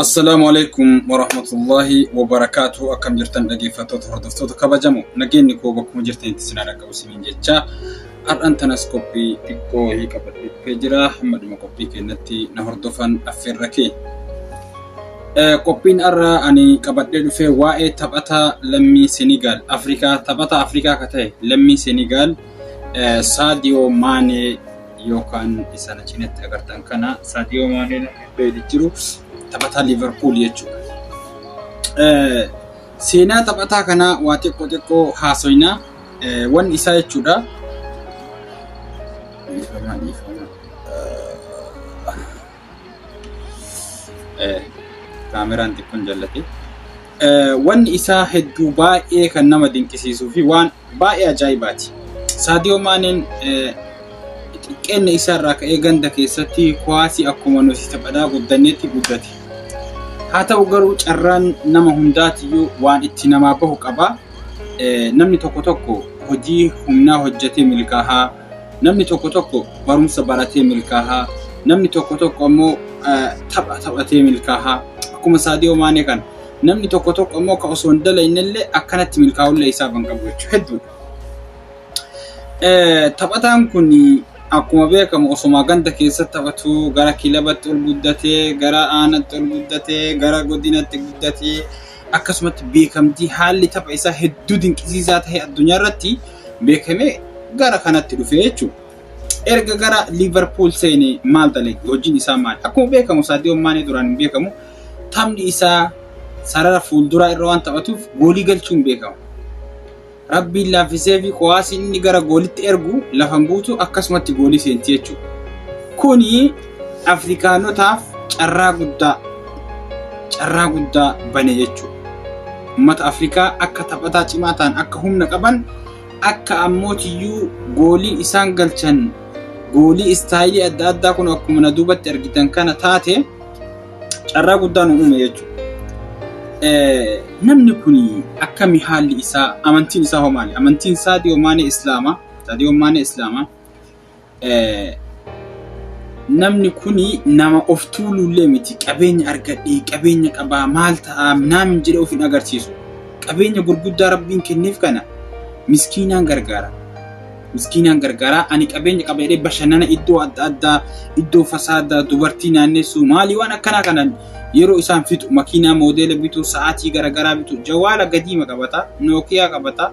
Assalaamu alaikum warahmatullahi wabarakaatuh. Akkam jirtan dhaggeeffattoota, hordoftoota kabajamoo? Nageenyi koo bakkuma jirtanitti isin haa dhaqqabu isiniin jecha, har'an tanas qophii xiqqoo wayii qabadhee dhufee jira. Hamma dhuma qophii keenyatti na hordofan affeerra kee. Qophiin har'a ani qabadhee dhufe waa'ee taphataa lammii Senegaal, Afrikaa, taphataa Afrikaa ka ta'e lammii Senegaal Saadiyoo Maanee yookaan isa na cinatti agartan kana. Saadiyoo Maaneen beeli jiru taphataa Liverpool jechuudha. Seenaa taphataa kanaa waa xiqqoo xiqqoo haasoynaa wanni isaa jechuudha. Dhiifama, dhiifama. Kaameraan xiqqoon jallate. Wanni isaa hedduu baay'ee kan nama dinqisiisuu fi waan baay'ee ajaa'ibaati. Saadiyoo Maaneen xiqqeenna isaa irraa ka'ee ganda keessatti kuwaasii akkuma nuti taphataa guddannetti guddate. Haa ta'u garuu carraan nama hundaatiyyuu waan itti namaa bahu qaba. Namni tokko tokko hojii humnaa hojjetee milkaahaa. Namni tokko tokko barumsa baratee milkaahaa. Namni tokko tokko ammoo tapha taphatee milkaahaa. Akkuma Saadiyoo Maanee kana. Namni tokko tokko ammoo ka osoo hin dalaynellee akkanatti milkaa'ullee isaaf hin qabu jechuudha. Hedduudha. Taphataan kun akkuma beekamu osuma ganda keessatti taphatu gara kilabatti ol guddatee, gara aanatti ol guddatee, gara godinatti guddatee, akkasumatti beekamtii haalli tapha isaa hedduu dinqisiisaa ta'e addunyaa irratti beekamee gara kanatti dhufe jechuudha. Erga gara Liverpool seene maal dalage? Hojiin isaa maali? Akkuma beekamu Saadiyoo Maanee duraan hin beekamu. Taphni isaa sarara fuulduraa irra waan taphatuuf goolii galchuun beekama. Rabbiin laaffisee fi kuwaasiin inni gara goolitti ergu lafan buutu, akkasumatti goolii seenti jechuudha. Kuni Afrikaanotaaf carraa guddaa bane jechuudha. Uummata Afrikaa akka taphataa cimaa ta'an, akka humna qaban, akka ammootiyyuu gooliin isaan galchan goolii istaayilii adda addaa kun akkuma na duubatti argitan kana taate carraa guddaa nu uume jechuudha. Namni kun akkami haalli isaa, amantiin isaa hoo maali? Amantiin Saadiyoo Maanee Islaama. Saadiyoo Maanee Islaama. Namni kun nama of tuuluullee miti. Qabeenya argadhee, qabeenya qabaa, maal ta'aa naamin jedhee of hin agarsiisu. Qabeenya gurguddaa Rabbiin kenneef kana miskiinaan gargaara. Miskiinaan gargaara. Ani qabeenya qaba jedhee bashannana iddoo adda addaa, iddoo fasaadaa, dubartii naannessuu, maalii waan akkanaa kana yeroo isaan fixu, makiinaa moodeela bituu, sa'aatii garaagaraa bituu, jawaala gadiima qabata, Nookiyaa qabata,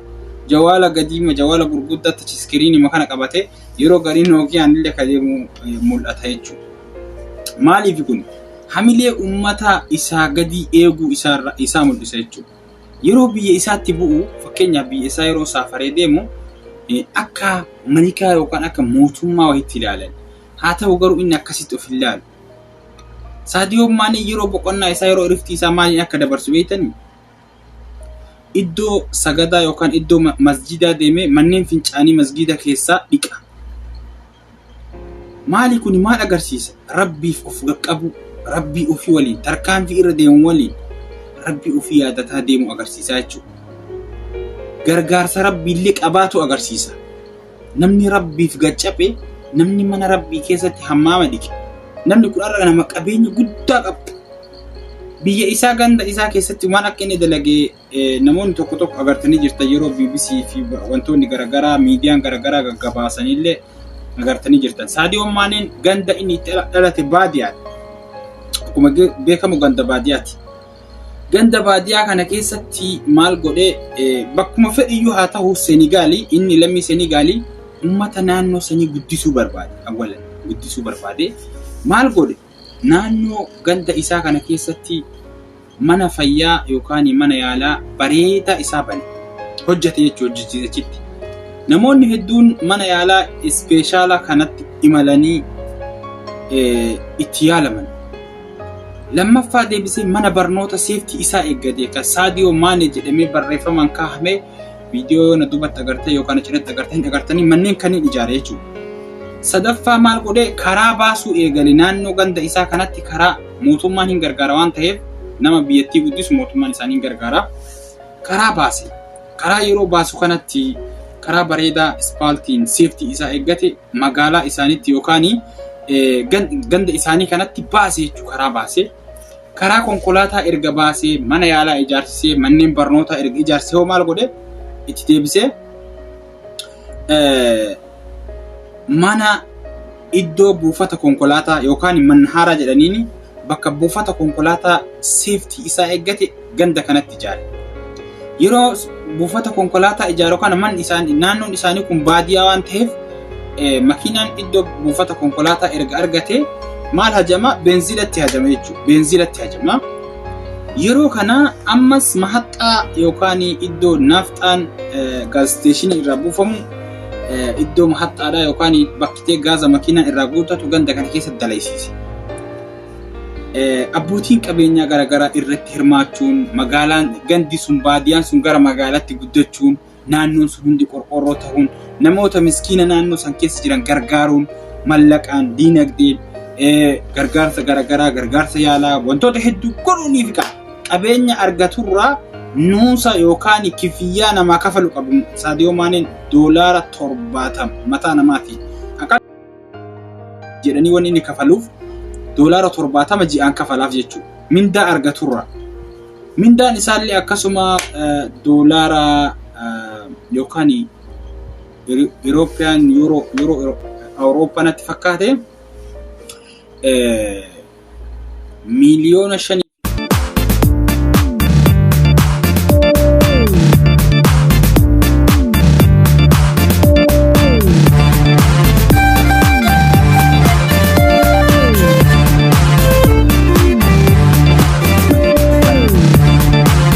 jawaala gadiima, jawaala gurguddaa touch screen kana qabate yeroo garii Nookiyaan illee ka deemu mul'ata jechuudha. Maaliif kun hamilee uummata isaa gadii eeguu isaa mul'isa jechuudha. Yeroo biyya isaatti bu'u, fakkeenyaaf biyya isaa yeroo saafaree deemu, akka malikaa yookaan akka mootummaa wayiitti ilaalan. Haa ta'u garuu inni akkasitti of hin ilaalu. Saadiyoo Maanee yeroo boqonnaa isaa, yeroo iriftii isaa maaliin akka dabarsu beektanii? Iddoo sagadaa yookaan iddoo masjidaa deemee manneen fincaanii masgida keessaa dhiqa. Maali kun maal agarsiisa? Rabbiif of qaqqabu, Rabbii ofii waliin tarkaanfii irra deemu waliin Rabbii ofii yaadataa deemu agarsiisa jechuudha. Gargaarsa Rabbiillee qabaatu agarsiisa. Namni Rabbiif gad-caphe, namni mana Rabbii keessatti hammaama dhiqe, namni kun har'a nama qabeenya guddaa qabu. Biyya isaa, ganda isaa keessatti waan akka inni dalage namoonni tokko tokko agartanii jirtan, yeroo BBC fi wantoonni garaagaraa, miidiyaan garaagaraa gaggabaasanillee agartanii jirtan. Saadiyoo Maaneen ganda inni itti dhalate baadiyaadha. Akkuma beekamu ganda baadiyaati. Ganda baadiyaa kana keessatti maal godhee? Bakkuma fedhiyyuu haa ta'u Senegaalii, inni lammii Senegaalii, uummata naannoo sanii guddisuu barbaade. Awwalan guddisuu barbaade. Maal godhe? Naannoo ganda isaa kana keessatti mana fayyaa yookaan mana yaalaa bareedaa isaa bane. Hojjete jechuun hojjechiise achitti. Namoonni hedduun mana yaalaa ispeeshaala kanatti imalanii itti yaalaman. Lammaffaa deebisee mana barnoota seeftii isaa eeggate kan Saadiyoo Maanee jedhamee barreeffamaan kaahame, viidiyoo yoo na duubatti agartee yookaan cinatti agartee hin agartanii, manneen kanneen ijaare jechuudha. Sadaffaa maal godhee? Karaa baasuu eegale naannoo ganda isaa kanatti. Karaa mootummaan hin gargaara waan ta'eef, nama biyyattii guddisu mootummaan isaanii hin gargaara. Karaa baase. Karaa yeroo baasu kanatti karaa bareedaa ispaaltiin seeftii isaa eeggate magaalaa isaaniitti yookaan ganda isaanii kanatti baase jechuudha, karaa baase. Karaa konkolaataa erga baasee, mana yaalaa ijaarsisee, manneen barnootaa erga ijaarsisee hoo maal godhe? Itti deebisee mana iddoo buufata konkolaataa yookaan manhaaraa jedhaniini bakka buufata konkolaataa seeftii isaa eeggate ganda kanatti ijaare. Yeroo buufata konkolaataa ijaaru kana manni isaanii naannoon isaanii kun baadiyyaa waan ta'eef makiinaan iddoo buufata konkolaataa erga argate maal hajama beenzilatti hajama jechuudha. Beenzilatti hajama. Yeroo kana ammas mahaxxaa yookaan iddoo naafxaan gaaziteeshinii irraa buufamu iddoo mahaxxaadhaa yookaan bakkitee gaaza makiinaa irraa guuttatu ganda kana keessatti dalaysiise. Abbootiin qabeenyaa garaagaraa irratti hirmaachuun magaalaan gandi sun baadiyyaan sun gara magaalaatti guddachuun naannoon sun hundi qorqoorroo ta'uun namoota miskiina naannoo san keessa jiran gargaaruun mallaqaan diinagdeen gargaarsa garaagaraa gargaarsa yaalaa wantoota hedduu godhuuniif qaba. Qabeenya argaturraa nuusa yookaan kifiyyaa namaa kafalu qabu. Saadiyoo Maaneen $70 mataa namaatiin. Jedhanii wanni inni kafaluuf $70 ji'aan kafalaaf jechuudha. Mindaa argaturra. Mindaan isaallee akkasuma doolaara yookaan Eurooppiyaan yuuroo Awurooppaa natti fakkaate 5 miiliyoona.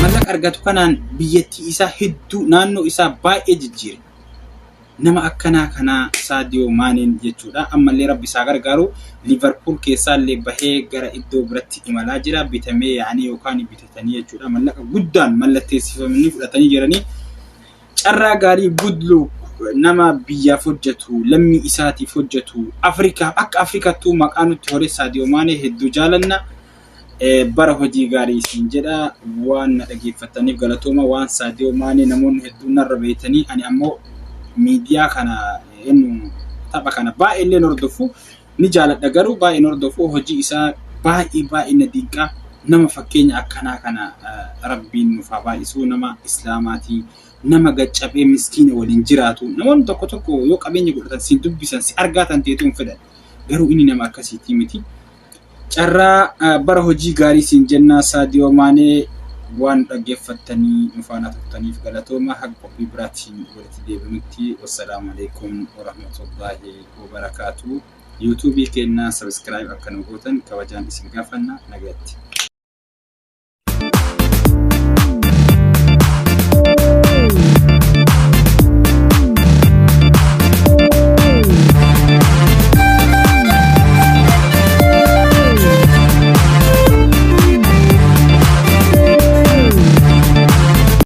Mallaqa argatu kanaan biyyattii isaa hedduu naannoo isaa baay'ee jijjiire. Nama akkanaa kanaa Saadiyoo Maaneen jechuudha. Ammallee Rabbi isaa gargaaru Liverpool keessaallee bahee gara iddoo biratti imalaa jira. Bitamee yaa'anii yookaan bitatanii jechuudha. Mallaqa guddaan mallatteessifamanii fudhatanii jiranii. Carraa gaarii, good luck, nama biyyaaf hojjetu, lammii isaatiif hojjetu, Afrikaaf akka Afrikaattuu maqaa nutti hore Saadiyoo Maanee hedduu jaalanna. Bara hojii gaarii isin jedha. Waan na dhageeffattaniif galatooma. Waan Saadiyoo Maanee namoonni hedduun narra beektanii, ani ammoo miidiyaa kana eenyu tapha kana baay'ee illee hordofu ni jaaladha, garuu baay'een hordofu hojii isaa baay'ee baay'ee na dinqa. Nama fakkeenya akkanaa kana Rabbiin nuuf haa baay'isu. Nama islaamaatii, nama gaccabee miskiina waliin jiraatu. Namoonni tokko tokko yoo qabeenya godhatan si dubbisan, si argaatan ta'etu hin fedhan, garuu inni nama akkasiitii miti. Carraa bara hojii gaarii siin jenna Saadiyoo Maanee. Waan dhaggeeffattanii nu faana turtaniif galatooma. Haga qophii biraatiin walitti deebinutti, wassalaamu alaikum warahmatullaahi wabarakaatu. Yuutuubii keenya subscribe akka nu gootan kabajaan isin gaafanna. Nagatti.